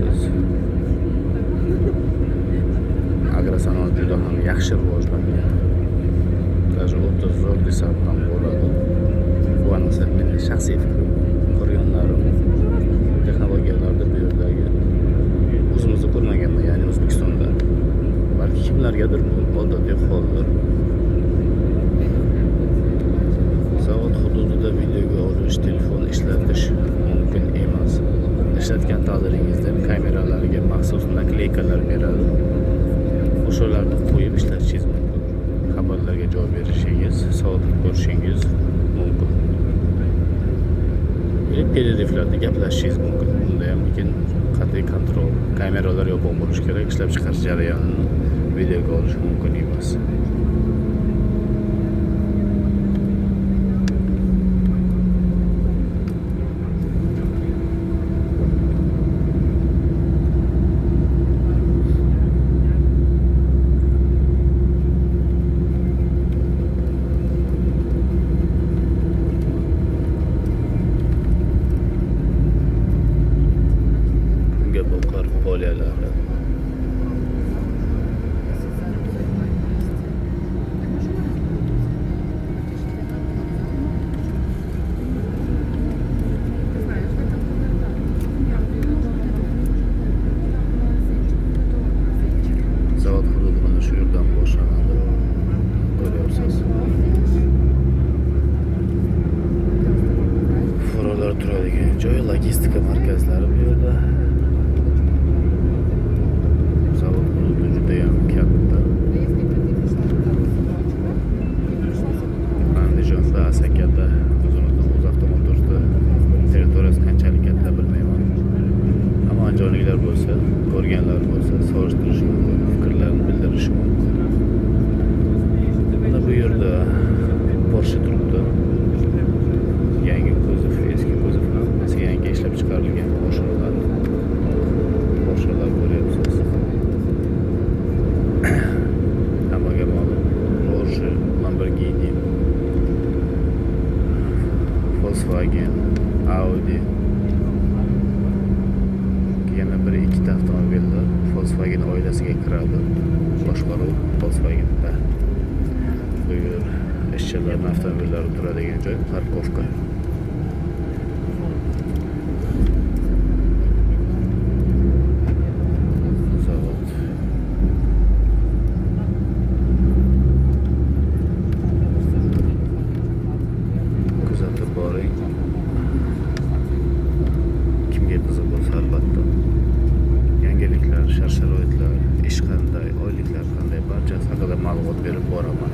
Ko'ryapsiz. Agrosanoat juda ham yaxshi rivojlangan. Даже o'ta zo'r desam ham bo'ladi. Bu ayniqsa meni shaxsiy fikrim. Ko'rganlarim texnologiyalarda bu yerdagi o'zimizda ko'rmaganman, ya'ni O'zbekistonda. Balki kimlargadir bu odatiy holdir. Zavod hududida videoga olish, telefon ishlatish mumkin emas. Ishlatgan taqdiringizda kameralarga maxsus nakleykalar beradi. O'shalarni qo'yib ishlatishingiz mumkin. Xabarlarga javob berishingiz, soatni ko'rishingiz mumkin. Или перерывlarda gaplashishingiz mumkin. Bunda ham lekin qat'iy kontrol. Kameralar yopiq bo'lishi kerak, ishlab chiqarish jarayonini videoga olish mumkin emas. Kunga boqar polyalari. Zavod hududi mana shu yerdan boshlanadi. Ko'ryapsiz. Fuqarolar turadigan joy, logistika markazlari bu yerda. Zavod hududi juda ham katta. Andijonda, Asakada o'zimizni UzAvtomotor'da territoriyasi qanchalik katta bilmayman. Ammo andijonliklar bo'lsa, ko'rganlar bo'lsa, solishtirishi mumkin, fikrlarini bildirishi mumkin. Mana bu yerda Porsche turibdi. Yangi kuzov, eski kuzov hammasi yangi ishlab chiqarilgan Porschelar. Porschelar ko'ryapsiz. Hammaga ma'lum Porsche, Lamborghini, Volkswagen, Audi. Yana bir ikkita avtomobillar Volkswagen oilasiga kiradi. Boshqaruv Volkswagen'da. Bu yer ishchilarning avtomobillari turadigan joy, parkovka. Zavod. Kuzatib boring. Kimga qiziq bo'lsa albatta. Yangiliklar, shart-sharoitlar, ish qanday, oyliklar qanday, barchasi haqida ma'lumot berib boraman.